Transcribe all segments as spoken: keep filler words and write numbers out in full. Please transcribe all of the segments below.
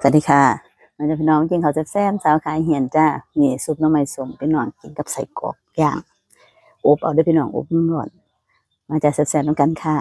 สวัสดีค่ะ มาจ้ะพี่น้อง กินข้าวแซ่บๆ สาวขายเหียนจ้า นี่ซุปหน่อไม้ส้ม พี่น้อง กินกับไส้กรอกย่าง อบเอาเด้อพี่น้อง อบร้อนๆ มาจ้ะ แซ่บๆ นำกันค่ะ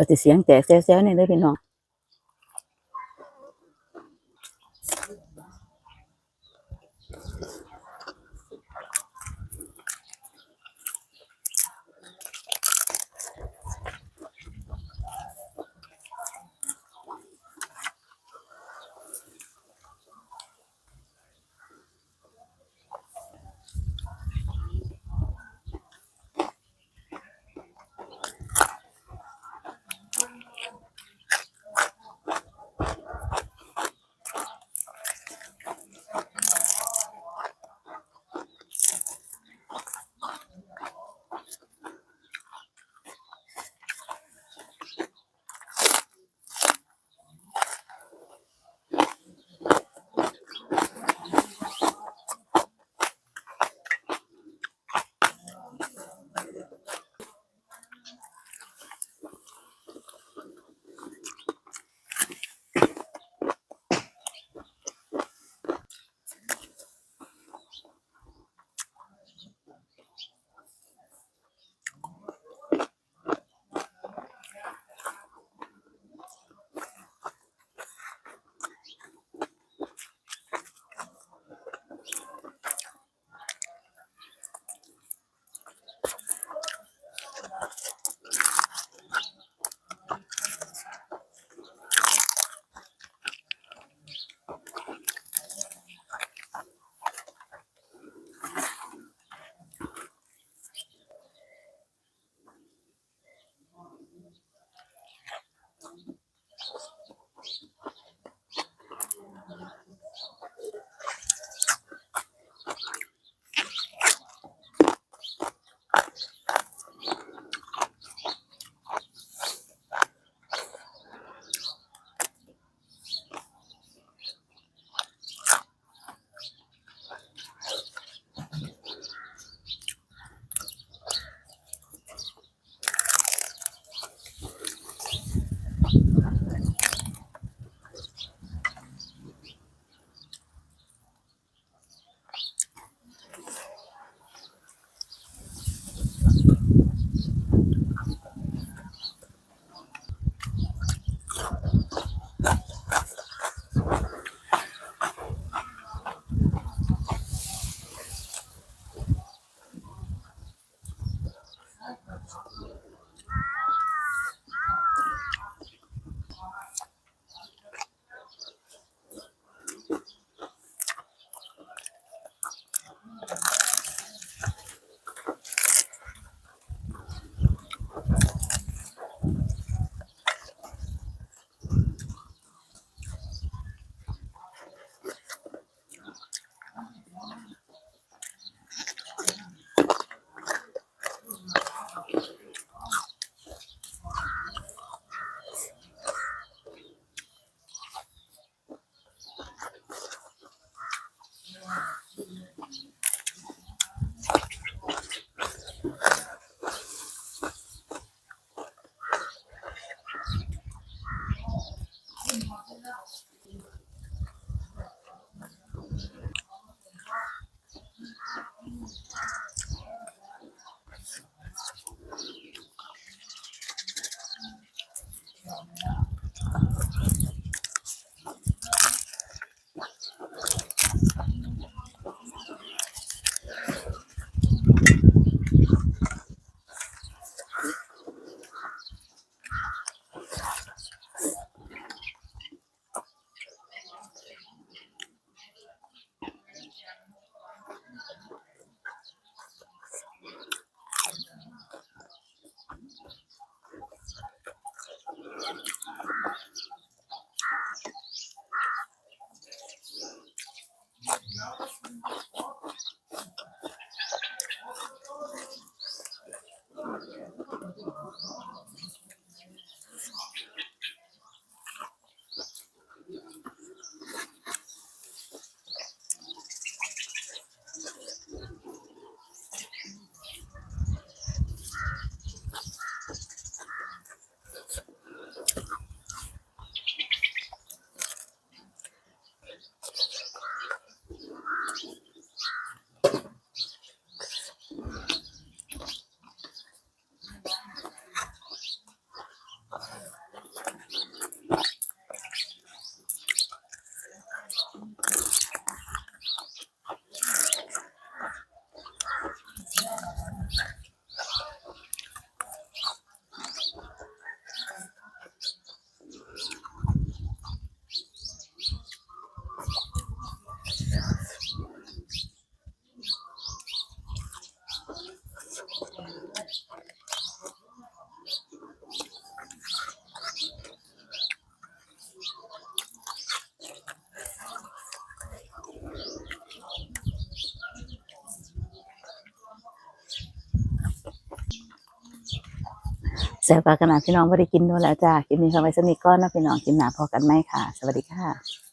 ก็สิเสียงแตกแซวๆ นี่เด้อพี่น้อง เ แซ่บคักขนาดพี่น้อง บ่ได้กินโดนแล้วจ้า คลิปนี้ฝากไว้ส่ำนี้ก่อนเนาะพี่น้อง คลิปหน้าพ้อกันใหม่ค่ะ สวัสดีค่ะ